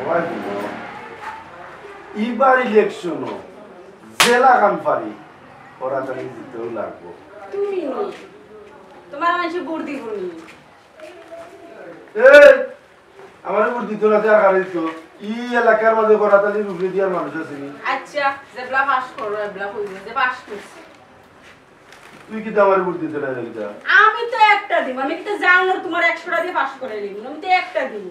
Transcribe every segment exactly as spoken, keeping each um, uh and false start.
সবাই বলো, ইবার ইলেকশনও জেলা খান পারি, ওরা তাহলে জিততেও লাগবো। তুমি নি, তোমার মানুষে ভোট দিব নি। এই, আমারে ভোট দিত না, যে আর কারে দিত? ই এলাকার মাঝে করাতালির উপরে দিয়ার মানুষ আছে নি? আচ্ছা, যেবলা পাস করো, এবলা কইবে যে পাস করছি। তুই কিতা আমারে ভোট দিতে নাই না কিতা? আমি তো একটা দিব, আমি কিতা জানো তোমার একশোটা দিয়ে পাস করে দিব, আমি তো একটা দিব।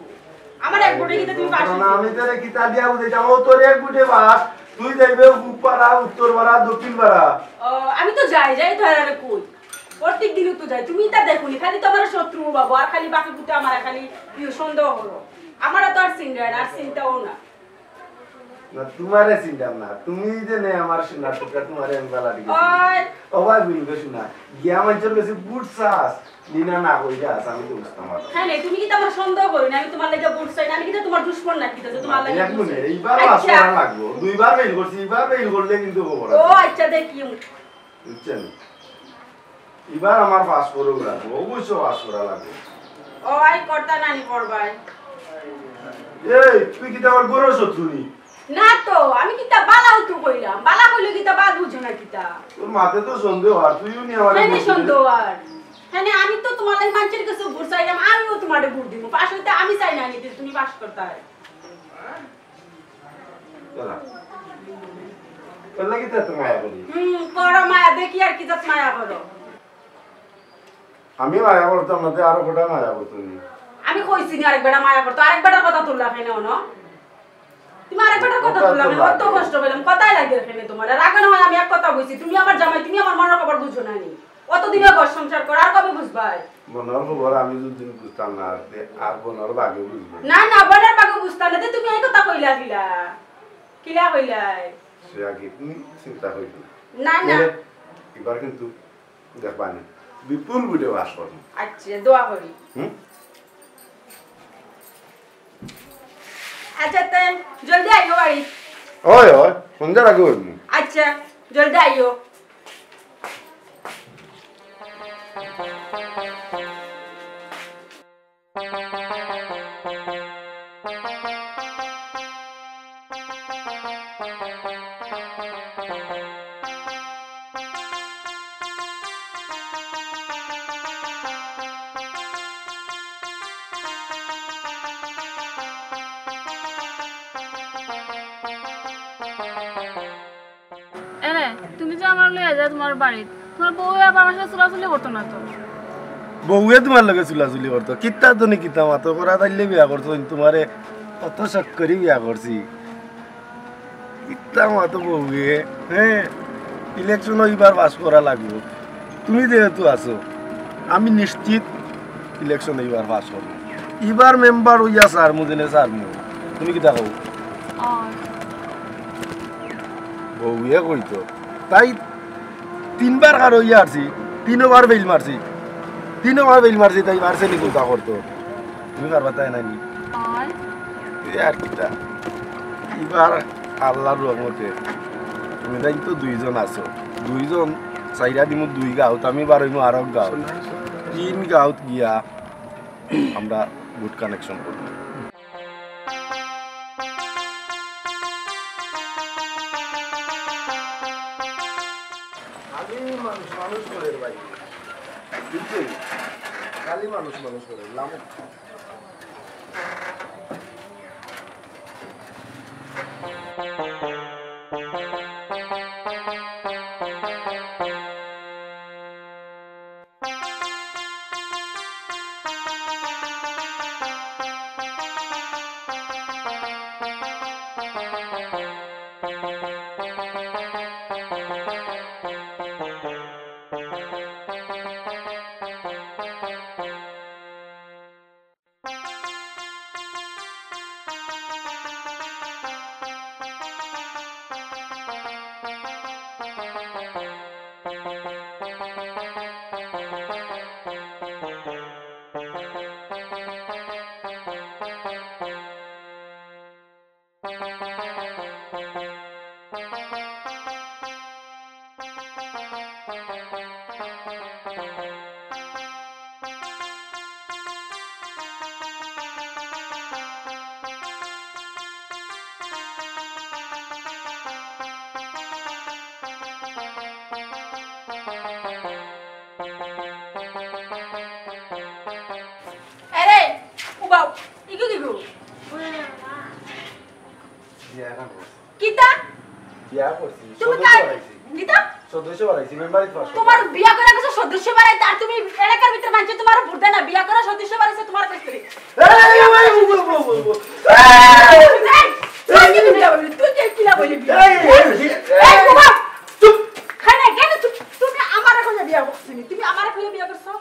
আমার এক ভোটে কিতা তুমি পাস না, আমি তোরে কিতা দিয়া বুঝাইতাম? ও তোর এক ভোটে পাস, তুই যাইবে পূব পাড়া, উত্তর পাড়া, দক্ষিণ পাড়া। ও, আমি তো যাই, যাই তো আর কই। প্রত্যেক দিনই তো যাই, তুমি তা দেখো নি, খালি তো আমার শত্রু বাবু, আর খালি বাকি পুতে আমার খালি ইয়ে সন্দেহ হলো। আমার তো আর চিন্তা না, আর চিন্তাও না। না, তোমারে চিন্তাম না, তুমি যে নে আমার সোনার টুকরা, তোমারে আমি বালা ঠিক আছি। ওই। ও ভাই, বুঝবে শোনা, গিয়া মানুষের কাছে বুট চাস, নিনা না কইরা আস, আমি তো বুঝতাম পারলাম। হ্যাঁ রে, তুমি কি তো আমার সন্দেহ করো না, আমি তোমার লাগি বুট চাই না, আমি কি তো তোমার দুশমন নাকি তো যে তোমার লাগি এক বুট মিনিট, চাই? এইবার পাস আচ্ছা। করা লাগবো, দুইবার ফেল করছি, এইবার ফেল করলে কিন্তু খবর ও আছে। আচ্ছা, দেখি। বুঝছেন? এবার আমার পাস করা লাগবো, অবশ্য পাস করা লাগবো। ও আই কর্তা নানি করবাই। এই, তুই কিতা আমার ঘরর শত্রু নি? না তো, আমি কিতা বালাউ তো কইলাম, বালা কইলে কিতা বাদ বুঝো না কিতা? তোর মাতে তো সন্দেহ আর তুইও নি আমার হ্যাঁ, নি সন্দেহ আর। হ্যাঁ, নি আমি তো তোমার লাগি মানুষের কাছে ভোট চাইলাম, আমিও তোমারে ভোট দিব। পাস হইতে আমি চাই না নিতে, তুমি পাস করতে হয়। দাঁড়া। এর লাগি তো এত মায়া করি। হুম, করো মায়া, দেখি আর কি জাত মায়া করো। আমি মায়া করতাম না, তে আরো কটা মায়া করতো নি। আমি কইছি নি আরেক বেটা মায়া করতো, আরেক বেটার কথা তুললা কেনে অনো? তুমি আরেক বেটার কথা কথা তুললা কেনে? তুললা অত কেনে? কষ্ট পেলাম, কথাই লাগে কেনে তোমার? আর আগে না হয় আমি এক কথা কইছি, তুমি আমার জামাই, তুমি আমার মনের খবর বুঝো না নি। অতদিনে ঘর সংসার কর, আর কবে বুঝবাই? মনের খবর আমি যদি বুঝতাম না, তে আর মনের ভাগে বুঝবো। না, না, মনের ভাগে বুঝতাম না, তে তুমি এই কথা কইলা কিলা? কিলা কইলাই? সে আগে তুমি চিন্তা করিও না। না, না। এবার কিন্তু দেখবা নি, বিপুল ভোটে পাস করবো। আচ্ছা, দোয়া করি। হুম? আচ্ছা, তে জলদি আইও বাড়ি। ওই, ওই, সন্ধ্যার আগে অইবো। আচ্ছা, জলদি আইও। এরে, তুমি যে আমার লইয়া যা তোমার বাড়িত, তোমার বউয়ে আবার আমার সাথে চুলাচুলি করতো না তো? বউয়ে তোমার লগে চুলাচুলি করতো? কিতা তুমি কিতা মাতো? করাতাইলে বিয়া করছো, তোমারে কত শখ করি বিয়া করছি। কিতা মাতো বউয়ে, হ্যাঁ? ইলেকশন ইবার পাস করা লাগবো। তুমি যেহেতু আছো, আমি নিশ্চিত ইলেকশন ইবার পাস করবো। ইবার মেম্বার অইয়া ছাড়মু যেনে ছাড়মু। তুমি কিতা কও? অয়। বউয়ে কইতো, তাই তিনবার খাড়া অইয়া আরছি, তিনোবার ফেইল মারছি, তিনোবার ফেইল মারছি, তাই মারছে নি চিন্তা করতো। তুমি পারবা তাই নানি? অয়। এ আর কিতা? ইবার আল্লাহর রহমতে তুমি তাই তো দুইজন আছো, দুইজন চাইরা দিমু দুই গাঁওত, আমি বারইমু আরক গাঁওত, তিন গাঁওত গিয়া আমরা গুড কানেকশন করবো। খালি মানুষ মানুষ করে রে ভাই, বুঝলি? খালি মানুষ মানুষ করে, লামক। কিতা? বিয়া করছি, তুমি সদস্য কার? বাড়াইছি। কিতা? সদস্য বাড়াইছি, মেম্বারি পাস করছি। তোমার বিয়া করা গেছে সদস্য বাড়াইতে, আর তুমি এলাকার ভিতরে মানছে তোমার ভোট দেয় না, বিয়া করা সদস্য বাড়াইছে তোমার কাছ থেকে। এই, এই, এই, এই, এই, এই, এই। এই, এই, এই, তুই কি বিয়া বলি? তুই কি কিলা বলি বিয়া? এই, এই, এই, এই, বাবা, চুপ। খানে কেন চুপ? তুমি আমার এখন বিয়া করছো নি? তুমি আমার এখন বিয়া করছো?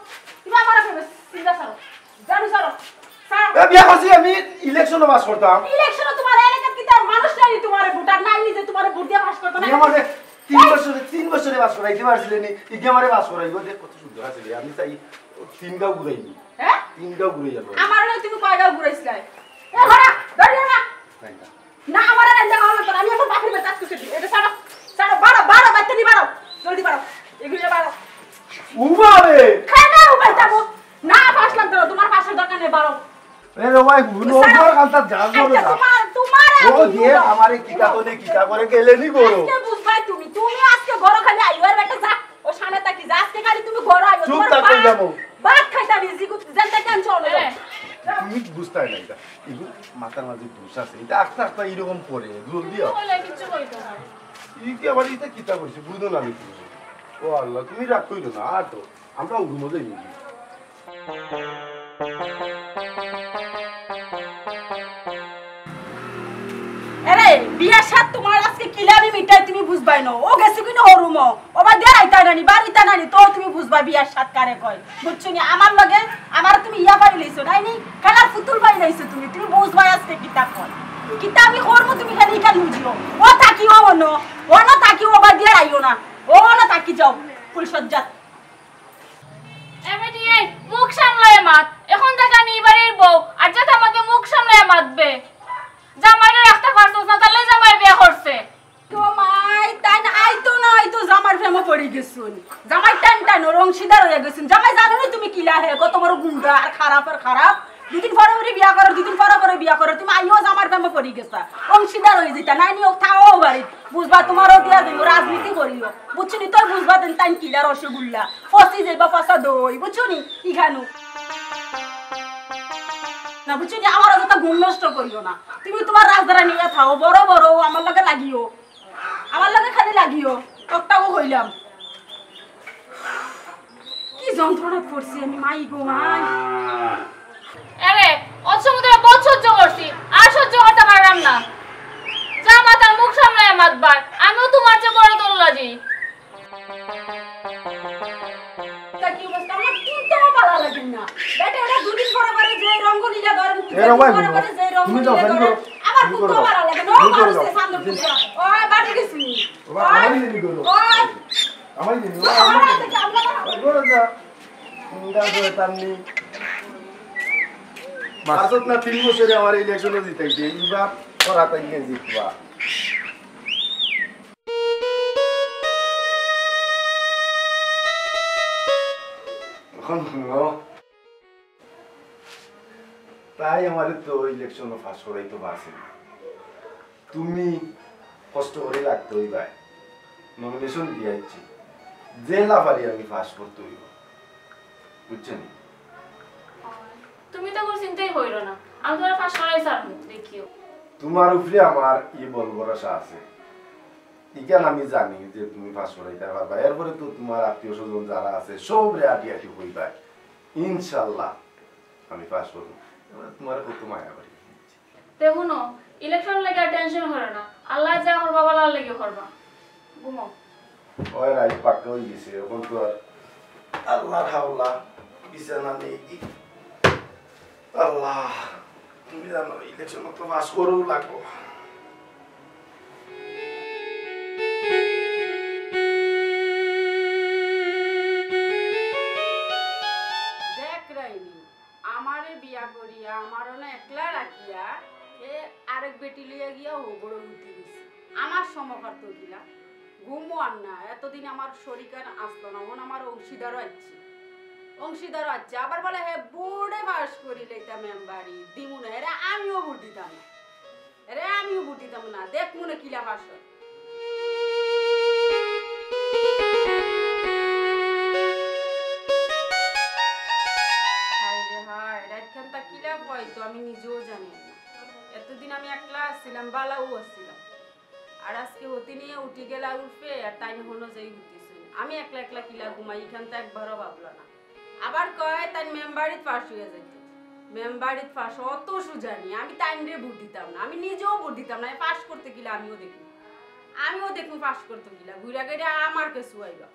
তুমি আমার এখন চিন্তা করো। জানো, ছাড়ো, ছাড়ো। এ, বিয়া করছি আমি, ইলেকশনে পাস করতাম। ইলেকশনে তোমার এলাকাত কিতা মানুষ নাই তোমারে ভোটার নাই যে তোমারে ভোট দিয়া পাস করতো না? বিয়া মানে তিন এই বছরে, তিন বছরে পাস করাইতে পারছিলে নি, ইদি আমারে পাস করাইবো, দেখ কত সুন্দর আছে রে, আমি চাই তিন গাঁও ঘুরাইবি। হ্যাঁ? তিন গাঁও ঘুরাই যাবো। আমার হলে তুমি কয় গাঁও ঘুরাইছিলে? এ, ঘোড়া, ধরিও না। তাই না? না, আমার আর রান্দা খাওয়া লাগতো না। আমি এখন বাপের বাড়ি কাজ করতে দিই। এটা ছাড়ো, ছাড়ো, বাড়ো, বাড়ো, বাইতে নি বাড়ো। জলদি বাড়ো। এগুলো বাড়ো। উবারে! খাই না, উবাই যাবো। না, পাস লাগতো না। তোমার পাসের দরকার নেই, বাড়ো। এ রে ভাই, হুনো, ছাড়ো। ওর কান্তা যা করে আচ্ছা, যা। তোমার, তোমার ও আমি যে উবাই। আমারে কিতা তো নে কিতা করে গেলে নি গো। আজকে বুঝবাই তুমি। তুমি আজকে ঘরো খালি আইও আর বেটা যা। ও সামনে তাকি যা। আজকে খালি তুমি ঘরো আইও। চুপ তোমার থাক, কই ভাত, যাবো? ভাত খাইতা নি, জিগু, যেন তাকে আমি চলো। এ। তুমি বুঝতায় না এটা। এগুলো মাথার মাঝে দোষ আছে। এটা আস্তে আস্তে এরকম করে। জলদি আও। হলে কিচ্ছু কইতো না। ই কি আবার এটা কিতা কইছে? বুঝো না আমি কি। ও আল্লাহ, তুমি রাগ কইরো না। আর তো, আমরা রুমো যাই নাকি? এরে, বিয়ার সাত তোমার আজকে কিলাবি মিটাই তুমি বুঝবাই না। ও গেছে কিনা ও রুমো। ও বাদ দিয়া আইতা নানি, বাড়িতা নানি, তো তুমি বুঝবা বিয়ার সাত কারে কয়। বুঝছো নি? আমার লগে, আমার তুমি ইয়া পারি লইছো, নাই নি? খেলার পুতুল পারি লইছো তুমি। তুমি বুঝবাই আজকে কিতা কয়। কিতা আমি করবো তুমি খালি ইখান বুঝিও। ও থাকিও অনো, অনো থাকিও ও বাদ দিয়া আইও না। ও অনো থাকি যাও, ফুল সজ্জাত। এ বেটি, এই মুখ সামলায় মাত। এখন থেকে আমি এই বাড়ির বউ, আর যাতে আমাকে মুখ সামলায় মাতবে। জামাইরে রাখতে পারছস না, তাহলে জামাই বিয়া করছে। তো মাই, তাই না, আইতো না, আইতো জামাইর প্রেমে পড়ি গেছুন। জামাই টান টান, ওর অংশীদার হইয়া গেছুন। জামাই জানো নি তুমি কিলা হে, কত বড় গুন্ডা, আর খারাপ, আর খারাপ। দুদিন পরে পরে বিয়া করো, দুদিন পরে পরে বিয়া করো, তুমি আইও জামাইর প্রেমে পড়ি গেছা। অংশীদার হয়ে যেতা, নাই নি, ও থাও বাড়ি। বুঝবা, তোমারও দিয়া দিমু, রাজনীতি করিও। বুঝছো নি, তোর বুঝবা দিন, তাইন কিলা রসগোল্লা। ফসি যাইবা ফসা দই, বুঝছো নি? ইখানু। না, বুঝছো নি, আমার অযথা ঘুম নষ্ট করিও না। তুমি তোমার রাজধারা নিয়ে থাও, বড় বড়, আমার লগে লাগিও। আমার লগে খালি লাগিও। টকটাও কইলাম। কি যন্ত্রণা করছি আমি, মাই গো মাই। এরে, অত সময় ধরে বহুত সহ্য করছি, আর সহ্য করতে পারলাম না। যা মাতার মুখ সামলায় মাতবার, আমিও তোমার চেয়ে বড় দল্লাজি। তা কি অবস্থা? আমার কুন্তাও ভালা লাগে না। বেটা, এটা দুদিন পরে পরে যে রঙ্গ লীলা ধরেন, এ রে ভাই, দুদিন পরে পরে যে রঙ্গ তুমি যাও, লীলা তুমি ধরেন, করো। আমার তুমি করো। কুন্তাও ভালা লাগে না। ও তুমি করো। মানুষ যে সামনে তুমি করো। ও বাড়ি গেছি। ও বাবা, ওই, আমারই দেরি করো। ওই। আমারই দেরি করো। ওই, আমারই দেরি করো। ওই, করো না। ইন্দা করে তার নেই। মাসুদ না তিন বছরে আমার ইলেকশনে জিতাইছে, এবার করা তাই জিতবা। এখন হুনো, তাই আমারে তো ইলেকশনে পাস করাইতে পারছে না। তুমি কষ্ট করি লাগতে অইবায়, নমিনেশন দিয়া আইছি, যে লাফারি আমি পাস করতে অইব, বুঝছো নি? তুমি তো কোনো চিন্তাই করিও না, আমি তোমার পাস করাই ছাড়মু, দেখিও। তোমার উপরে আমার ই বল ভরসা আছে। ইখান আমি জানি যে তুমি পাস করাইতে পারবা। এরপরে তো তোমার আত্মীয় স্বজন যারা আছে, সবরে আটি আটি কইবায়। ইনশাল্লাহ আমি পাস করবো। এবার তোমার কত মায়া করি। তে হুনো, ইলেকশন লাগি আর টেনশন করো না। আল্লাহ যা করবা, ভালার লাগি করবা। ঘুমাও। ওই রাইত পাক্কা অই গেছে, এখন তো আর আল্লাহর হাওলা, বিছানা নেই। আল্লাহ, তুমি জানো, ইলেকশন তো পাস করেও লাগবো। দেখ রাইনি, আমারে বিয়া করিয়া, আমার অনে একলা রাখিয়া, হে আরেক বেটি লইয়া গিয়া হবড় উঠি গেছে। আমার সমকার তো গিলা। ঘুমও আর না, এতদিন আমার শরিকান আসলো না, অখন আমার অংশীদারও আইছে। অংশীদারও আইছে, আবার বলে হে বোর্ডে পাস করিলে এটা মেম্বারি দিমু না, এরে আমিও ভোট দিতাম না, এরে আমিও ভোট দিতাম না, দেখ মনে কিলা পাস হয়। হায় রে হায়, রাইতখানটা কিলা হয় তো আমি নিজেও জানি না। এতদিন আমি একলা আছিলাম, বালাও আছিলাম। আর আজকে হতি নিয়া উঠি গেলা উঠবে, আর তাইন হনো যাই উঠিছইন। আমি একলা একলা কিলা ঘুমাই, ইখান তো একবারও ভাবলা না। আবার কয় তাইন মেম্বারিত পাশ অইয়া যাইতো। মেম্বারিত পাশ অত সুজা নি, আমি তাইনরে ভোট দিতাম না, আমি নিজেও ভোট দিতাম না। পাশ করতো কিলা আমিও দেখমু, আমিও দেখমু পাশ করতো কিলা। ঘুরা গেড়ে আমার কাছে আইবা।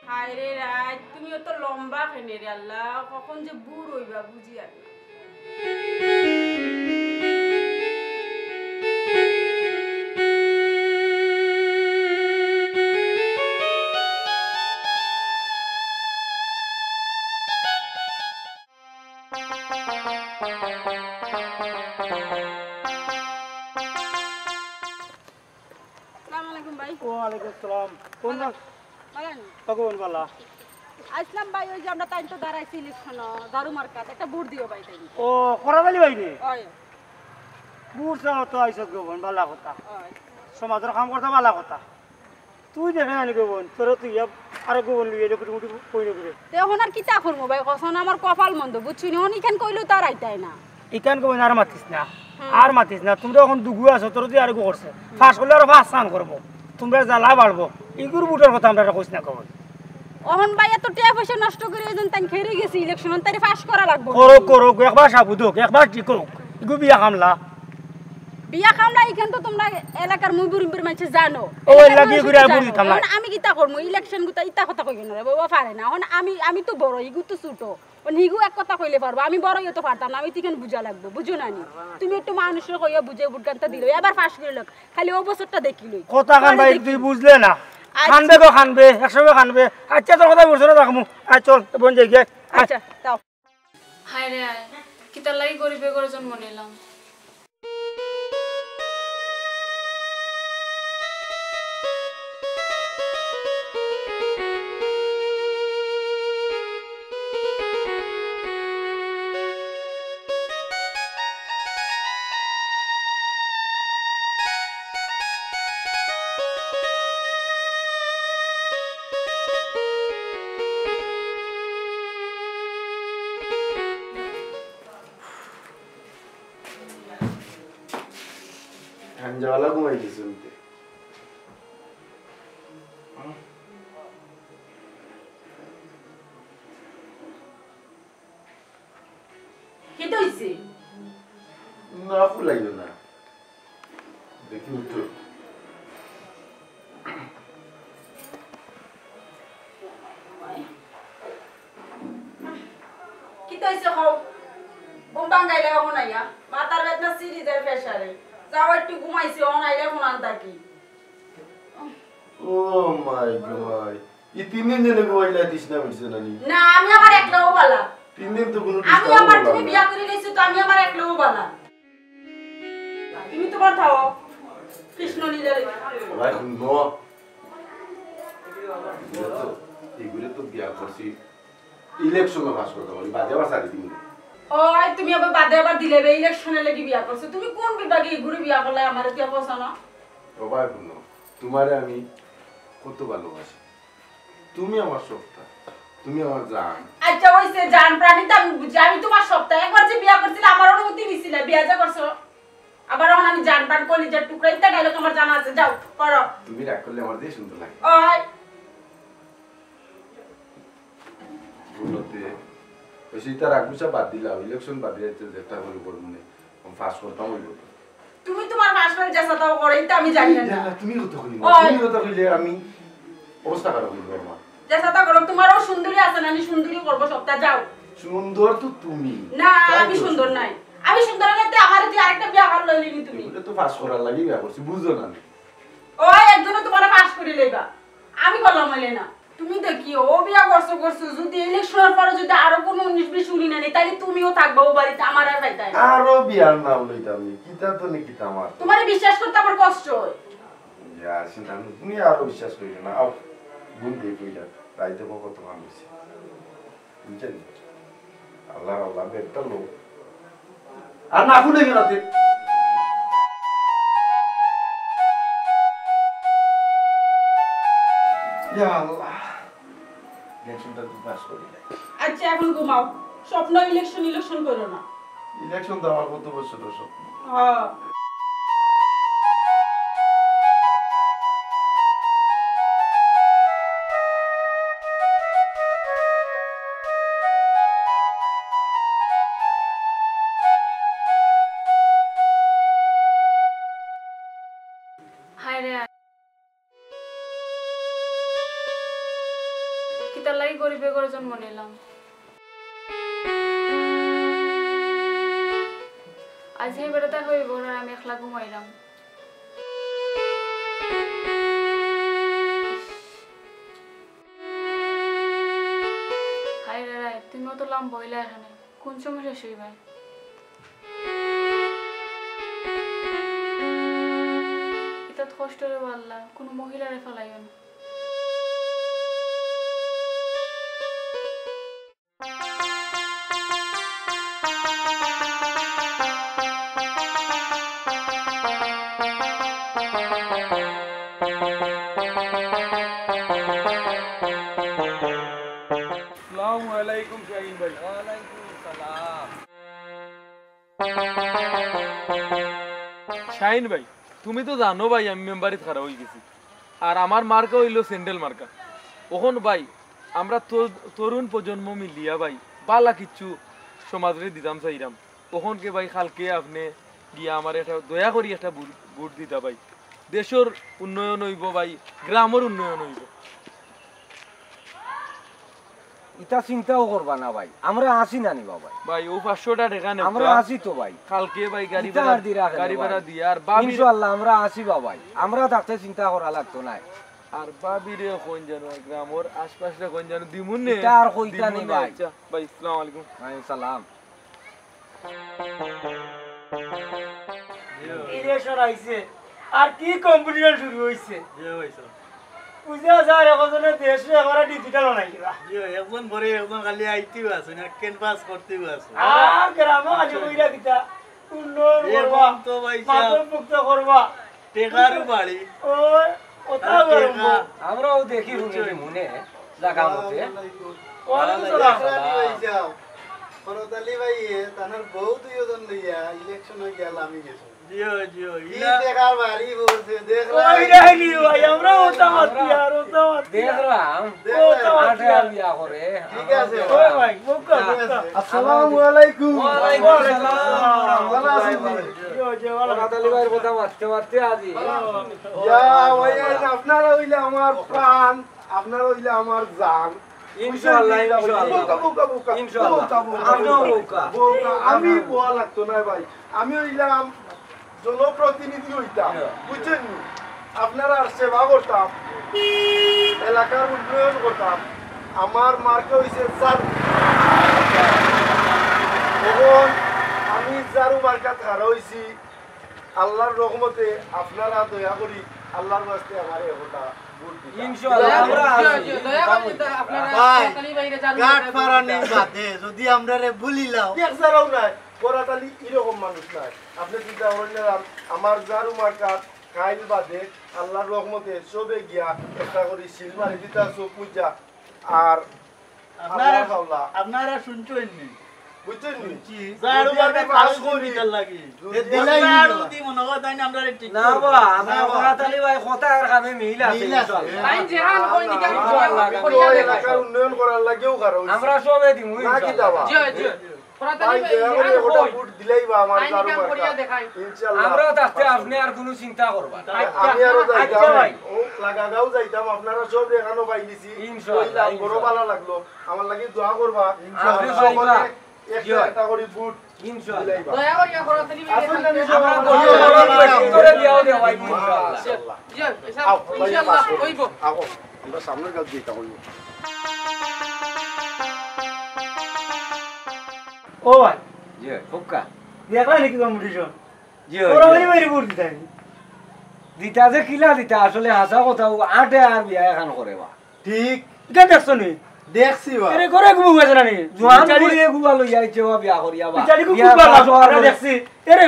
হায় রে রাইত, তুমি অত লম্বা কেনে রে আল্লাহ, কখন যে বুড় অইবা বুঝি আর না। আসসালামু আলাইকুম ভাই। ওয়ালাইকুম আসসালাম। কোন ভালো। ভালো আছেন? তখন বালা। আসলাম ভাই, ওই যে আমরা তাইন তো দাঁড়াইছি ইলেকশন, ঝাড়ু মার্কাত, একটা ভোট দিও ভাই তাই। ও, করাত আলী ভাই নি? ওই। ভোট চাও তো আইসত গো বোন, বালা কথা। ওই। সমাজর কাম করতে বালা কথা। তুই দেখে আনি গো বোন, তোরা তুই ইয়া আরো গো বোন লইয়া কুটি কুটি কই না ঘুরে। তে এখন আর কিতা করমু ভাই, কছন আমার কপাল মন্দ, বুঝছইন নি? অখন ইখান কইলেও তো আর আইতায় না। ইখান কই না, আর মাতিস না, হুম। আর মাতিস না। তোমরা এখন দুগু আছো, তোরা তুই আরো গো করছে। ফাঁস করলে আরো ফাঁস সান করবো, তোমরা জ্বালা বাড়বো। ইগুর ভোটর কথা আমরা কইস না কই। অখন ভাই এত টেয়া পয়সা নষ্ট করি একজন তাই খেরে গেছি ইলেকশন, তাই ফাঁস করা লাগবো। করুক, করুক, একবার সাবুদ হোক, একবার ঠিক হোক। ইগু বিয়া কামলা। বিয়া কামলা, ইখান তো তোমরা এলাকার মুই বুড়ি বুড়ি মানষে জানো। ও, এলাকার এলাকায় মানুষে ঘুরে তো আর জানো। বুড়ি থামলা। এখন আমি কিতা করমু? ইলেকশন গুতা ইতা কথা কইও না রে বাবা, পারে না। এখন আমি, আমি তো বড়, ইগু তো ছোট। এখন হিগু এক কথা কইলে পারবো, আমি বড় ইয়ে তো পারতাম না, আমি তো ইখান বুঝা লাগবো, বুঝো না নি? তুমি একটু মানুষরে কইয়া বুঝে ভোট গানটা দিলো, এবার ফাঁস করিল, খালি ও বছরটা দেখিলই। কথা কান পরে ভাই দেখি। তুই বুঝলে না। আচ্ছা। কানবে গো কানবে, একশো গো কানবে। আচ্ছা, তোর কথা বুঝছো না রাখমু। আয় চল, বোন যাই গিয়া। আয়। আচ্ছা, তাও। হায় রে হায়, কিতার লাগি গরিব ঘরো জন্ম নিলাম। ঠান্ডাওয়ালা ঘুমাই গেছে উনতে। কিতা অইছে? না, ফুলাইও না। দেখি উঠো। কিতা অইছে কও? ঘুম ভাঙ্গাইলে অখন আইয়া। মাথার বেদনা সিরিজের প্রেশারে। যাও একটু ঘুমাইছি, অখন আইলে অখন আনতা কি? Oh my God। ই তিন দিন যেন ঘুমাইলা, তৃষ্ণা মিটছে না নি? না, আমি আমার একলাও বালা। তিন দিন তো কোনো আমি disturb আমার, করলাম তুমি না। বিয়া করি লইছো তো আমি আমার একলাও বালা। তুমি তোমার থাও। কৃষ্ণ লীলা। ভাই, হুনো। এগুলো তো, এগুলো তো বিয়া করছি। ইলেকশনে পাস করতে পারি, বাদে আবার ছাড়ি দিমু। ওই, তুমি আবার বাদে আবার দিলে বে, ইলেকশনে লাগি বিয়া করছো। তুমি কোন বিভাগে এগুরে বিয়া করলে আমার ইতিয়া পছন্দ? ও ভাই হুনো, তোমারে আমি কত ভালোবাসি। তুমি আমার সবটা, তুমি আমার জান। আচ্ছা, অইছে জান প্রাণী তো আমি বুঝি, আমি তোমার সবটা। একবার যে বিয়া করছিলে আমার অনুমতি নিছিলে, বিয়া যে করছো, আবার অখন আমি জান প্রাণ কলিজার টুকরা, ইত্যা ডায়লগ আমার জানা আছে। যাও, করো। তুমি রাগ করলে আমার যে সুন্দর লাগে। ওই। বলতে, ওই সেই তার আগুসা বাদ দিলাম, ইলেকশন বাদ দিয়ে যেটা হলো বল মনে, আমি পাস করতাম ওই বলতে। তুমি তোমার পাস ফেল যেসাতাও করো, ইতা আমি জানি না। না, না, তুমি কথা কইলে, ওই। তুমি কথা কইলে আমি অবস্থা খারাপ হইল আমার। যেসাতা করো, তোমারও সুন্দরী আছে না, আমি সুন্দরী করবো সবটা, যাও। সুন্দর তো তুমি। না, তাই আমি তো সুন্দর সুন্দর। নাই। আমি সুন্দর হলে তো আমার তুই আরেকটা বিয়া ভালো লইলি তুমি। এগুলো তো পাস করার লাগি বিয়া করছি, বুঝো না। ওই একজনে তোমার পাস করে লইবা, আমি করলাম হইলে না। তুমি দেখিও, ও বিয়া করছো, করছো, যদি ইলেকশনের পরে যদি আরো কোনো উনিশ বিশ শুনি না নি, তাহলে তুমিও থাকবা ও বাড়িতে, আমার আর পাইতাই না। আরো বিয়ার নাম লইতাম নি, কিতা তো নি কিতা আমার। তোমারে বিশ্বাস করতে আমার কষ্ট হয়। ইয়া, চিন্তা নেই, তুমি আরো বিশ্বাস করিও না। আও, ঘুম দিয়ে কইলা, রাইতে কত কাম হইছে। বুঝছেন? আল্লাহ, আল্লাহ, বেটা লোক। আর না ভুলে গেলাতে। ইয়া আল্লাহ। ইলেকশনটা তো পাস করি নাই। আচ্ছা, এখন ঘুমাও। স্বপ্ন ইলেকশন, ইলেকশন করো না। ইলেকশন তো আমার কত বছরের স্বপ্ন। হ্যাঁ। হায় রে। কিতার লাগি গরিবে ঘরে জন্ম নিলাম? আজ হে বেটাটা হইব আর আমি একলা ঘুমাইলাম। হায় রে রায়, তুমি অত লম্বা হইলা এখানে, কোন সময় শেষ হইবা? ইতাত কষ্ট রে আল্লাহ, কোনো মহিলারে ফালাইও না। আসসালামু আলাইকুম শাহিন ভাই। ওয়ালাইকুম আসসালাম। শাহিন ভাই, তুমি তো জানো ভাই, আমি মেম্বারিত খাড়া অই গেছি। আর আমার মার্কা অইলো স্যান্ডেল মার্কা। অখন ভাই, আমরা তো তরুণ প্রজন্ম মিলিয়া ভাই, বালা কিচ্ছু সমাজরে দিতাম চাইরাম। অখনকে ভাই, কালকে আপনে গিয়া আমারে একটা দয়া করি একটা ভোট, ভোট দিতা ভাই। দেশর উন্নয়ন অইবো ভাই, গ্রামর উন্নয়ন অইবো। ইতা চিন্তাও করবা না ভাই, আমরা আছি না নি বা ভাই। ভাই, ও পাঁচশোটা টেকা নেও আমরা তো। আছি তো ভাই। কালকে ভাই গাড়ি ইতা ভাড়া, আর দিরা কেনে গাড়ি ভাই? ভাড়া দিয়া আর ভাবির ইনশাআল্লাহ আমরা আছি বা ভাই, আমরা থাকতে চিন্তা করা লাগতো না। আর ভাবিরে কইন জানো, আর গ্রামর আশপাশরে কইন জানো, দিমুনে। ইতা আর কইতা নি দিমুনে, ভাই। আচ্ছা, ভাই, আসসালামু আলাইকুম। ওয়ালাইকুম সালাম। ইলেকশন আইছে, আর কি কম্পিটিশন শুরু হইছে। জি ভাই সাহেব। বুঝা যায়, একজনে দেশরে এবারে ডিজিটাল বানাই দিবা। জি ভাই, একজন পরে একজন খালি আইতেও আছে না, ক্যানভাস করতেও আছে। আর গ্রামে খালি বইরা কিতা উন্নয়ন করবা, এখন তো ভাই সাহেব মাদক মুক্ত করবা। টেকারও বাড়ি। ওই, ওটা আর গরম টেকা। আমরাও দেখি হুনি বুঝছো? মনে জাগা মতে। আসসালামু আলাইকুম। ওয়ালাইকুম সালাম। দেখরা নি ভাই সাহেব, করতালি ভাই, এ, তানার বউ দুইজন লইয়া ইলেকশন অই গেল, আমি গেছি। জিও, জিও, কি ইলা। দেখার বাড়ি বলছে, দেখরা ওই রে নি ভাই, আমরা ওটা মাতি আর ওটা মাতি। দেখরাম, দেখরা। ওটা মাতি আটে আর। আর বিয়া করে। ঠিক আছে। ওই ভাই, বোকা, বোকা। আসসালামু আলাইকুম। ওয়ালাইকুম আসসালাম। ভালা আছইন নি? জিও, জিও, ভালা। করতালি ভাইর কথা মাততে মাততে আজি। ইয়া, ভাই, আপনারা অইলা আমার প্রাণ, আপনারা অইলা আমার জান। ইনশাআল্লাহ, ইনশাআল্লাহ। বোকা, বোকা, বোকা। ইনশাআল্লাহ। বোকা, বোকা, আপনিও বোকা। বোকা। আমি বোকা লাগতো না ভাই। আমি অইলাম জনপ্রতিনিধি অইতাম। হ্যাঁ। বুঝছেন নি? আপনারার সেবা করতাম। এলাকার উন্নয়ন করতাম। আমার মার্কা অইছে ঝাড়ু। এখন আমি ঝাড়ু মার্কাত খাড়া অইছি। আল্লাহর রহমতে আপনারা দয়া করি আল্লাহর ওয়াস্তে আমারে একটা ভোট দিতা। ইনশাআল্লাহ, দয়া আমরা করি, আছি। দয়া করি, দয়া করি, আপনারা ভাই, সরকারি বাইরে যান, গাট আপনারা ফারানি ভোট দিন। বাদে যদি আমরারে ভুলিলাও। এক জারাও নাই, করতালি এরকম মানুষ নাই। আপনে চিন্তা করইন না, আমার ঝাড়ু মার্কাত কাইল বাদে আল্লাহর রহমতে সবে গিয়া একটা করি সিল মারি দিতা চউখ মুজা। আর আপনারা, আল্লাহ, আল্লাহ। আপনারা শুনছইন নি? বুঝছইন নি? শুনছি। ঝাড়ু যদি আমি মার্কাত পাস করি, করি, তার লাগি। যদি এ দিলাই আমরা নি। যদি মনে হয় তাই না, আমরা ঠিক না করব। বা, আমরা না বা। করতালি ভাই, কথা আর কামে মিল আছে, মিল আছে। ইনশাআল্লাহ। তাই যেহান কই নি, কেন ইনশাআল্লাহ। করিয়া দেখাই। এলাকার উন্নয়ন করার লাগিও খাড়া অইছি। আমরা সবে দিমু, না কি ইনশাআল্লাহ। দাবা? জি, জি। ভাই, দয়া করি একটা ভোট দিলাইবা আমার ঝাড়ু মার্কা। ইনশাআল্লাহ। আমরাও থাকতে আপনে আর কুনু চিন্তা করবা না। আমি আরো যাইতাম। আচ্ছা ভাই। ও, লাগাগাঁও যাইতাম, আপনারা সব এখানো পাইলিছি। ইনশাআল্লাহ, কইলাম, বড় ইনশাআল্লাহ। ভালা লাগলো। আমার লাগি দোয়া করবা। ইনশাআল্লাহ। আর সকলে একটা একটা করি ভোট ইনশাআল্লাহ। দিলাইবা। দয়া করি করতালি ভাই। আসুন না, নিচে আমরা বসো। দয়া করি করে দিয়াও দেওয়া, ইনশাআল্লাহ। ইনশাআল্লাহ। জি, ইনশাআল্লাহ, আও, ভাই, ইনশাআল্লাহ, আসো। অইবো। আও, আমরা সামনের গাছ দিয়ে এটা অইবো। ও ভাই। জি, হুক্কা। দেখলা নাকি কম্পিটিশন? জি, ওরা জি। ওই বাড়ি ভোট দিতাই। দিতা যে কিলা দিতা, আসলে হাছা কথা, ও আটে আর বিয়া এখান করে বা। ঠিক। ইটা দেখছো নি? দেখছি বা। আরে, করে গুবু গেছে না নি? জোয়ান বিচারি করে গুবা লইয়া আইছে বা বিয়া করিয়া বা। বিচারি বিয়া গুবা পাস হওয়ার আমরা পরে। দেখছি। আরে,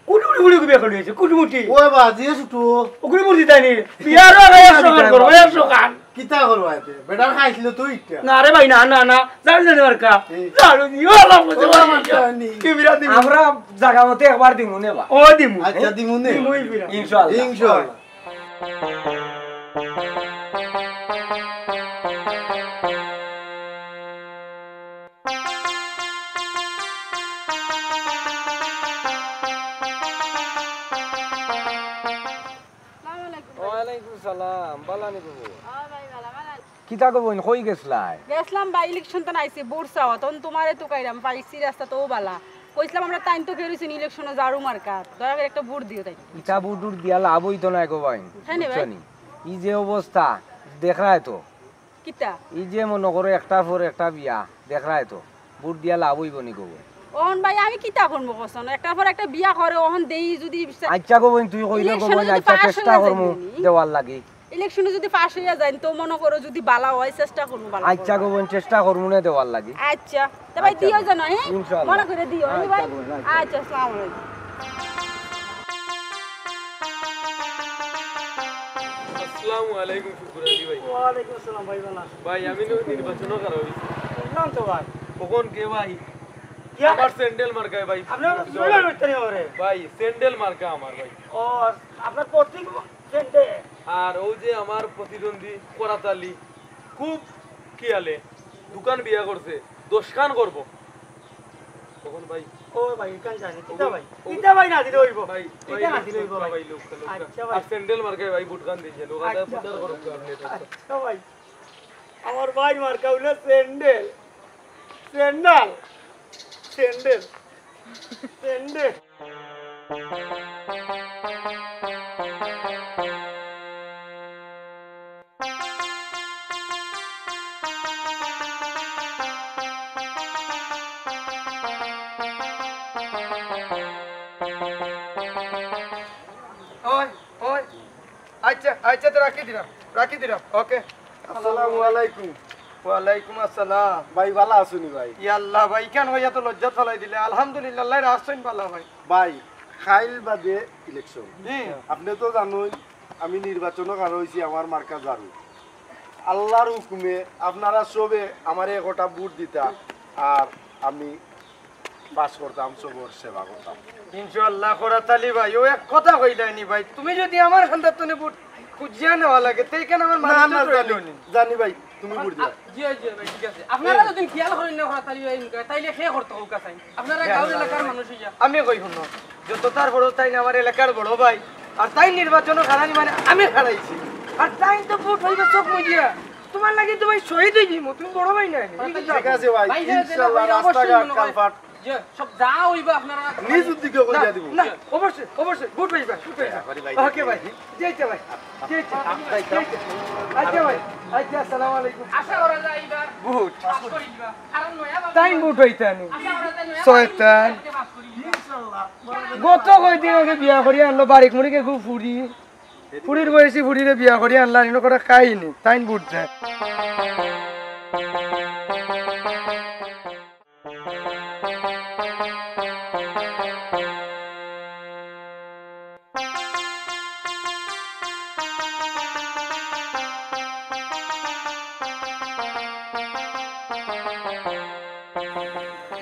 কুটি কুটি কুটি বিয়া করি হইছে, কুটি মুটি। ওই বা, যে ছুটু। ওগুলি ভোট দিতাই নি? বিয়ার আগে একশো খান করো, একশো খান। কিতা করবা এতে? বেটার খাইছিল তো ইটা। না রে ভাই, না, না, না। জানি না মার্কা। এই। জানি নি, ও আল্লাহ, বুঝতে ও পারি আমার না। জানি। কি বিরাট দিমু। আমরা জাগা মতো একবার দিমু নে বা। ও দিমু। আচ্ছা, দিমু নে। দিমুই বিরাট। ইনশাআল্লাহ। ইনশাআল্লাহ। আসসালামু আলাইকুম ভাই। ওয়ালাইকুম সালাম, বালা নি বাবু? ও ভাই, বালা, বালা। কিতা গো বইন, কই গেছলায়? গেছলাম ভাই, ইলেকশন তো নাইছে, ভোট চাওয়া, তখন তোমারে তো কাইরাম পাইছি, রাস্তা তো বালা। কইছিলাম আমরা তাইন তো কেউ রইছেন ইলেকশনে ঝাড়ু মার্কা, দয়া করে একটা ভোট দিও তাই। ইতা ভোট উট দিয়া লাভ অইতো নায় গো বইন, হ্যাঁ নি ভাই? বুঝছো নি? ই যে অবস্থা, দেখরায় তো। কিতা? ই যে মনো করো একটার পর একটা বিয়া, দেখরায় তো, ভোট দিয়া লাভ অইবো নি গো বইন? অখন ভাই আমি কিতা করমু কওছাইন? একটার পর একটা বিয়া করে, অখন দেই যদি আচ্ছা গো বইন, তুই কইলে গো ইলেকশনে বইন, যদি আচ্ছা পাশ চেষ্টা অইয়া করমু যায় নি? দেওয়ার লাগি। ইলেকশনে যদি পাশ অইয়া যায়, তো মনো করো যদি বালা অয়, চেষ্টা করমু বালা আচ্ছা করবার। গো বইন, চেষ্টা করমু নে দেওয়ার লাগি। আচ্ছা, তো ভাই আচ্ছা দিও বইন। যেন, হ্যাঁ? ইনশাআল্লাহ। মনো করে দিও, হ্যাঁ আচ্ছা ভাই? বইন, আচ্ছা। আচ্ছা, আসসালামু আলাইকুম। আসসালামু আলাইকুম শুকুর আলী ভাই। ওয়ালাইকুম আসসালাম ভাই, বালা। ভাই, আমি নি-, নির্বাচনও খাড়া অইছি। বুঝলাম তো ভাই। অখন কে ভাই? কিয়া? আমার স্যান্ডেল মার্কায় ভাই। আপনার ভোট দেওয়া জুড়ে লাগবো। করতে হবে রে। ভাই, স্যান্ডেল মার্কা আমার ভাই। ও, আপনার প্রতীক স্যান্ডেল। আর অউ যে আমার প্রতিদ্বন্দ্বী করাত আলী, খুব খিয়ালে, দুখান বিয়া করছে, দশখান করবো। তখন ভাই, ও ভাই, ইখান জানি, কিতা ভাই? ও, কিতা ভাই না দিলে অইবো? ভাই, কিতা ভাই, না দিলে অইবো ভাই? ভাই, লোক, লোক। আচ্ছা ভাই। আর স্যান্ডেল মার্কায় ভাই ভোটখান দিছে, লোক আদায় আচ্ছা। প্রচার করুক আপনি। আচ্ছা ভাই। আমার ভাইর মার্কা অইলো স্যান্ডেল। স্যান্ডেল। স্যান্ডেল। স্যান্ডেল। ওই, ওই। আচ্ছা, আচ্ছা, তো রাখি দিলাম, রাখি দিলাম, ওকে। আসসালামু আলাইকুম। ওয়ালাইকুম আসসালাম। ভাই, বালা আছইন নি ভাই? ইয়াল্লা ভাই, ইখান কইয়া তো লজ্জাত ফালাই দিলে। আলহামদুলিল্লাহ, আল্লায় রাখছইন বালা ভাই। ভাই, কাইল বাদে ইলেকশন। হুম। আপনে তো জানইন, আমি নির্বাচনো খাড়া অইছি, আমার মার্কা ঝাড়ু। আল্লার হুকুমে আপনারা সবে আমারে একটা ভোট দিতা, আর আমি পাস করতাম, সবর সেবা করতাম। ইনশাআল্লাহ, করাত আলী ভাই, অউ এক কথা কইলায় নি ভাই, তুমি যদি আমার কান্দাত থনে ভোট খুজিয়া নেওয়া লাগে, তে ইখান আমার না, মানুষ না, তো জানি, রইলো নি। জানি ভাই, তুমি ভোট দিবা। জি, জি ভাই, ঠিক আছে। আপনারা যদি খিয়াল করইন না করাত আলী ভাই, তাইলে কে করতো অউ কাজ? আপনারা গাঁওর এলাকার মানুষ অইয়া। আমি কই হুনো, যত তার বড় তাইন আমার এলাকার বড় ভাই, আর তাইন নির্বাচনো খাড়ানি মানে আমি খাড়াইছি, আর তাইন তো ভোট অইবো চউখ মুজিয়া। তুমার লাগি তো ভাই শহীদ অই যিমু, তুমি বড় ভাই না নি? ঠিক আছে ভাই, ভাই, যে, যে, ইনশাআল্লাহ ভাই, অবশ্যই রাস্তাঘাট মনে হয়। কালভার্ট যে সব যা অইবো আপনারা নিজর দিকে কইয়া দিমু। না, অবশ্যই, অবশ্যই, ভোট অইবো, ভোট অইবো। ওকে ভাই, যাইতে ভাই, যাইতে, যাইতে। আচ্ছা ভাই, আচ্ছা, আসসালামু আলাইকুম। আশা করা যায় এবার ভোট পাস করি দিবা। কারণ নয়া ভাবে তাইন ভোট অইতা নি। আশা করা যায় নয়া শয়তান। ভাবে পাস করি দিবা। ইনশাআল্লাহ। গত কয়দিন আগে বিয়া করি আনলো, বারিক মুড়িকে খুব ফুড়ি। ফুড়ির বয়সী ফুড়িরে বিয়া করি আনলা, ইনো করে খাইনি, তাইন বুঝছে।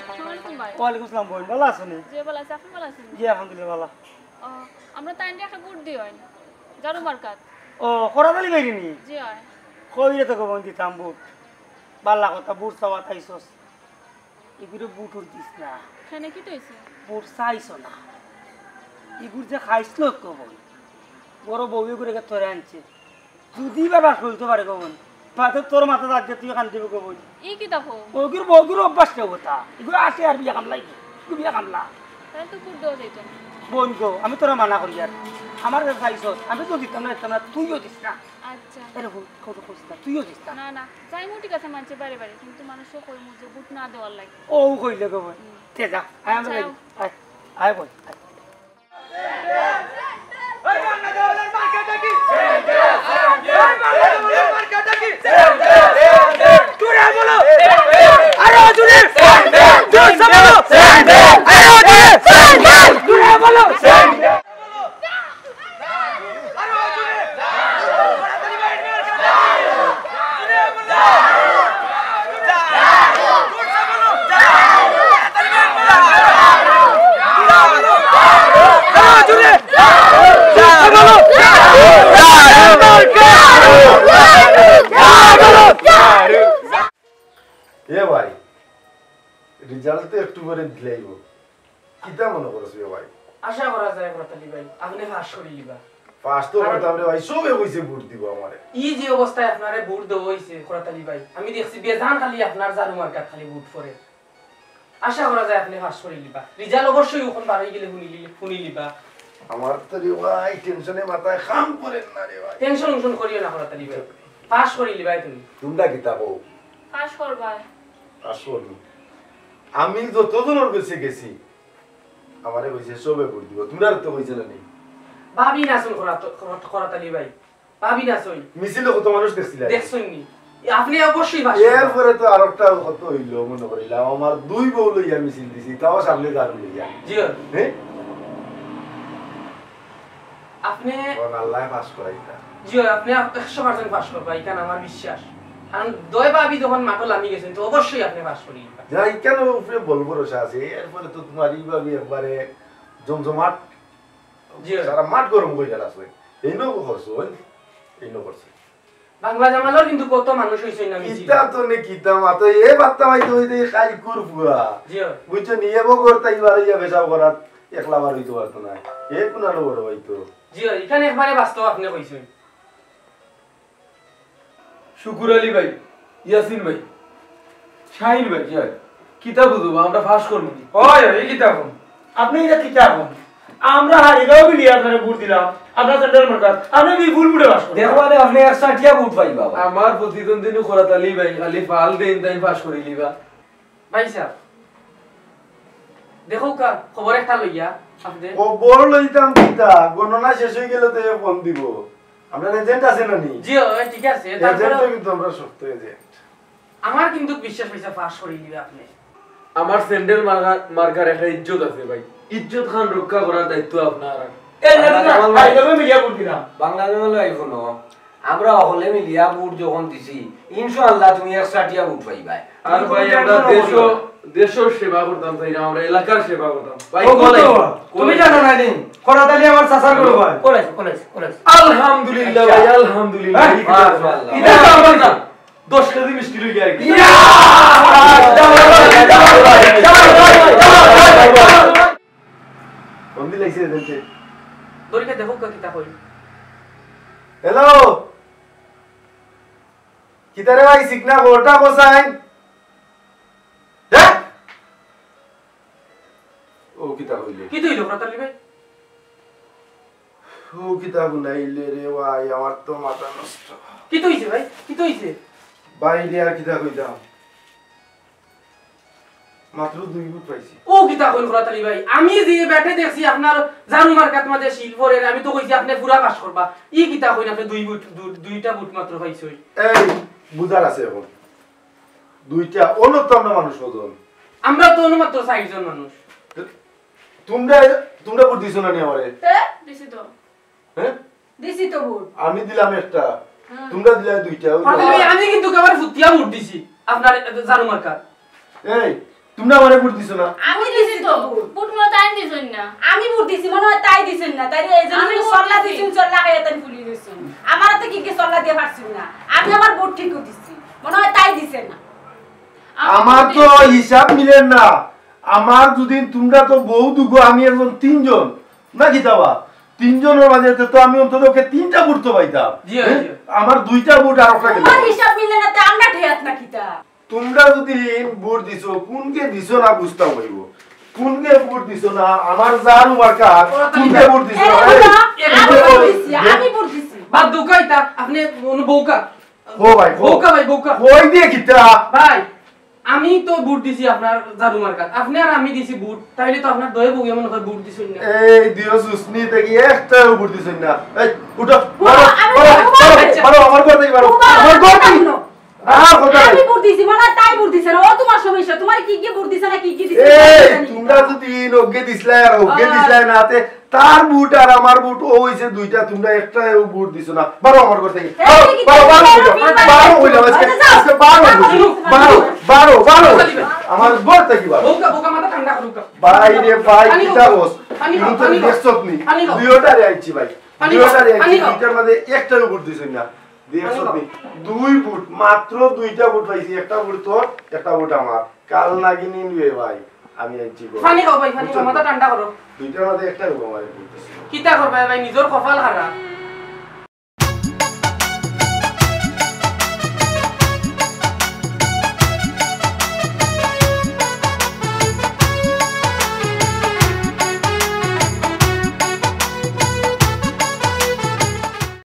আসসালামু আলাইকুম ভাই। ওয়ালাইকুম আসসালাম বইন, বালা আছো নি? জি, বালা আছি, আপনি বালা আছেন? জি, আলহামদুলিল্লাহ, বালা। ও, আমরা তাইনরে একটা ভোট দিওয়াইন, ঝাড়ু মার্কাত। ও, করাত আলী ভাইরে নি? জি, অয়। কইরে তো গো বইন দিতাম ভোট। বালা কথা, ভোট চাওয়াত আইছস। ইগুরে ভোট উট দিস না। কেনে কিতা অইছে? ভোট চাইছ না। ইগুর যে খাইছলত গো বইন। বড় বউয়ে ইগুরে তোরে আনছে। যদি বা বাস করতে পারে গো বইন, তাতে তোর মাথাত আইজ তুই কান্দিবে গো বইন। ই কিতা কও? ওগুর, ওগুর অভ্যাস কেউ কথা। ইগুর আসে আর বিয়া কামলা ইগু। ইগু বিয়া কামলা। তাইলে তো ভোট দেওয়া যাইতো না। বইন গো, আমি তোরে মানা করি আর। আমার কাছে চাইছস, আমি তো দিতাম না, দিতাম না, তুইও দিস না। আচ্ছা। এরে বইন, কত কইস না, তুইও দিস না। না, না, যাইমু ঠিক আছে মানছি বারে বারে, কিন্তু মানুষরে কইমু যে ভোট না দেওয়ার লাগি। ও কইলে গো বইন। হুম। তে যা, আয় আমার আচ্ছা, লাগি। আয়, আয় বইন, আয়। জোরে বলো। আরো জোরে। জোরে বলো। আরো জোরে। এ ভাই, রেজাল্ট তো একটু পরে দিলাইবো। কিতা মনো করছ রে ভাই? আশা করা যায়, করতালি ভাই, আপনে পাস করি লিবা। পাস তো করতাম রে ভাই, সবে কইছে ভোট দিব আমারে। ই যে অবস্থায় আপনারে ভোট দেওয়া অইছে, করতালি ভাই, আমি দেখছি বেজান খালি আপনার ঝাড়ু মার্কাত খালি ভোট পড়ে। আশা করা যায় আপনে পাস করি লিবা। রেজাল্ট অবশ্যই অখন বার অই গেলে হুনি লিলে-, হুনি লিবা। আমার তো রে ভাই টেনশনে মাথায় কাম করে না রে ভাই। টেনশন উনশন করিও না, করতালি ভাই, পাস করি লিবায় তুমি। তোমরা কিতা কও? পাস করবায়। পাস করবো। আমি যতজনর গেছে গেছি, আমারে কইছে সবে ভোট দিব। তোমরা তো কইছে না নি? ভাবি না শুন করা-, করা-, করতালি ভাই। ভাবি না শুন। মিছিলে কত মানুষ দেখছিলা? দেখছইন নি? আপনে অবশ্যই পাস করবা। এরপরে তো আরেকটা কত অইলো মনে করিলাম, আমার দুই বউ লইয়া মিছিল দিছি, তাও সামনে দাঁড় লইয়া। জি। হ্যাঁ? আপনে কোন আল্লাহ পাস করাইতা? জি, আপনে একশো পার্সেন্ট পাস করবা, ইখান আমার বিশ্বাস। কারণ দুই ভাবি যখন মাঠো লামি গেছইন, তো অবশ্যই আপনে পাস করি। যা, ইখান উপরে বল ভরসা আছে, এরপরে তো তোমার এই ভাবি একবারে জমজমাট, জি। সারা মাঠ গরম করে গেল আছে। এই নকো করছো, এই নকো করছো। বাংলা জামালর কিন্তু কত মানুষ অইছে না মিছিল। কিতা তো নে কিতা মাতো, এ বাত্তা ভাই তো অইতে খাই কুরফুয়া। জি। বুঝছো নি, এ বগর তাই বারে ইয়া পেশাব করাত একলা বার অইতে পারতো না। এ কোন আলো বড় ভাই তো। জি, ইখান একবারে বাস্তব আপনে কইছইন। শুকুর আলী ভাই, ইয়াসিন ভাই, শাহিন ভাই, জি ভাই। কিতা বুঝবো, আমরা পাস করবো নি। ওই, ওই, কিতা কম? আপনে ইটা কিতা কম? আমরা হারিগাঁও মিলিয়া আপনারে ভোট দিলাম, আপনার সেন্ট্রাল মার্কাত, আপনে বিপুল ভোটে পাস করলেন। দেখো মানে আপনে একশো টিয়া ভোট পাইবা। আমার প্রতিদ্বন্দ্বী নু করতালি ভাই, খালি ফাল দেইন তাইন পাস করি লিবা। ভাই সাহেব, দেখো কা, খবর একটা লইয়া, আপনি। খবর লইতাম কিতা, গণনা শেষ অই গেলে তো এ ফোন দিব। আপনার এজেন্ট আছে না নি? জি, ও, ঠিক আছে, তারপরে এজেন্ট তো কিন্তু আমরা শক্ত এজেন্ট। আমার কিন্তু বিশ্বাস অইছে পাস করি দিবে আপনি। আমার স্যান্ডেল মার্কা-, মার্কার একটা ইজ্জত আছে ভাই। ইজ্জত খান রক্ষা করার দায়িত্ব আপনার। এই না, না, না, বাংলা ভাই, তবে মিলিয়া ভোট দিলাম। বাংলা ভাই, হুনো, আমরা হকলে মিলিয়া ভোট যখন দিছি, ইনশাআল্লাহ তুমি একশো টিয়া ভোট পাইবায়। আর তুমি ভাই, কোনো আমরা টেনশন দেশ, করো না। দেশর সেবা করতাম চাই না, আমরা এলাকার সেবা করতাম। ভাই, ও, কলেজ, বুঝতো? তুমি কলেজ। জানো না নি? করাতালি আমার চাচার ঘর ভাই। College, college, college. আলহামদুলিল্লাহ ভাই, আলহামদুলিল্লাহ। হ্যাঁ? এই কথা মাশাআল্লাহ। এটা তো আমার না। দশ কেজি মিষ্টি লই গিয়া আর কি। ইয়া! কোন দিন লাগছে এজেন্টে? দড়িটা দেখো কা কিতা কই। হ্যালো। কিতারে ভাই, সিকনা গোটা কোসাইন? হ্যাঁ? ও কিতা কইলে? কি তো হইল, করাতালি ভাই? ও কিতা গুনাইলে রে ভাই, আমার তো মাথা নষ্ট। কি তো হইছে ভাই? কি তো হইছে? ভাই রে, আর কিতা কইতাম? মাত্র দুই ভোট পাইছি। ও কিতা কইন করাতালি ভাই? আমি যে ব্যাটে দেখছি আপনার জারু মার্কাত মাঝে শিল পড়ের, আমি তো কইছি আপনি পুরা পাস করবা। ই কিতা কইন আপনি দুই ভোট, দু-, দুইটা ভোট মাত্র পাইছই। এই, বুঝার আছে এখন। দুইটা, অন্য তো আমরা মানুষ কজন? আমরা তো অন্য মাত্র চারজন মানুষ। তোমরা, তোমরা ভোট দিছো না নি আমারে? তে? দিছি তো। হ্যাঁ? দিছি তো ভোট। আমি দিলাম একটা, হুম। তোমরা দিলা দুইটা, ওই করাতালি ভাই, আমি কিন্তু একেবারে ফুতিয়া ভোট দিছি আপনার জারু মার্কাত। এই, তোমরা আমারে ভোট দিছো না? আমি দিছি তো ভোট। ভোট মনে হয় তাই দিছইন না। আমি ভোট দিছি, মনে হয় তাই দিছইন না। তাই এই জন্য আমি তো ভোট সল্লা দিছি। দিছইন, সল্লা খাইয়া তাই ফুলি গেছইন। আমার তো কি কি সল্লা দিয়ে পারছইন না। আমি আমার ভোট ঠিকও দিছি। মনে হয় তাই দিছে না। আমি আমার ভোট তো দিছি। হিসাব মিলের না। আমার যদি তোমরা তো বউ দুগো, আমি একজন তিনজন, না কিতা বা? তিনজনের মাঝে তো আমি অন্তত ওকে তিনটা ভোট তো পাইতাম। জি, হ্যাঁ? জি। আমার দুইটা ভোট আর একটা গেল। তোমার হিসাব মিলে না, তে আমরা ঠেয়াত না কিতা? তোমরা যদি ভোট দিছো, কোনকে দিছো না বুঝতাম হইব। কোনকে ভোট দিছো না, আমার জারু মার্কাত, কোনকে ভোট দিছো এ, না? ওরা, এই, আমি ভোট দিছি, হ্যাঁ? আমি ভোট দিছি। বাদ দুকাইতা, আপনি অনু বউকা। ও ভাই, ও। বউকা ভাই, বউকা। কই দিয়ে কিতা? ভাই, আমি তো ভোট দিছি আপনার জারু মার্কাত। আপনি আর আমি দিছি ভোট, তাইলে তো আপনার দয়ে বউয়ে মনে হয় ভোট দিছইন না। এই দিও সুসনি দেখি একটাও ভোট দিছইন না। এই, উঠো, বাবা, বারো, আমি বারো, বাবা, বারো, বারো, আমার ঘর থেকে বারো। বাবা, আমার ঘর থেকে। কেন? আর কথা নাই। আমি ভোট দিছি, মনে হয় তাই ভোট দিছে না। ও তোমার সমস্যা, তোমার কি কি ভোট দিছে না, কি কি দিছে না, এই, জানি না। তোমরা যদি এই লোককে দিছলাই আর ওকে আহ। দিছলাই না, তে তার ভোট আর আমার ভোট, ও হইছে দুইটা, তোমরা একটা ও ভোট দিছো না। বারো আমার ঘর থেকে। এই, বারো, কি বারো, বারো, কি বারো, বারো, বারো হইলাম আজকে, আচ্ছা, যাও। আজকে বারো হইলাম। বারো, বারো, বারো। আমার ঘর থেকে বারো। বউকা, বউকা, মাথা ঠান্ডা করুকা। ভাই রে ভাই, আরে কিতা বস? পানি খাও, পানি খাও। দেখছত নি? পানি খাও। দুইটারে আনছি ভাই। পানি খাও, দুইটারে আনছি, পানি খাও। দুইটার মাঝে একটারও ভোট দিছইন না। দেখছত নি? দুই ভোট, মাত্র দুইটা ভোট পাইছি, একটা ভোট তোর, একটা ভোট আমার। কাল নাগিনী নিবে ভাই, আমি আনছি গো। পানি খাও ভাই, পানি খাও, মাথা ঠান্ডা করো। দুইটার মাঝে একটা ভোট আমার ভোট দিছি। কিতা করবায় ভাই, নিজর কপাল খারাপ।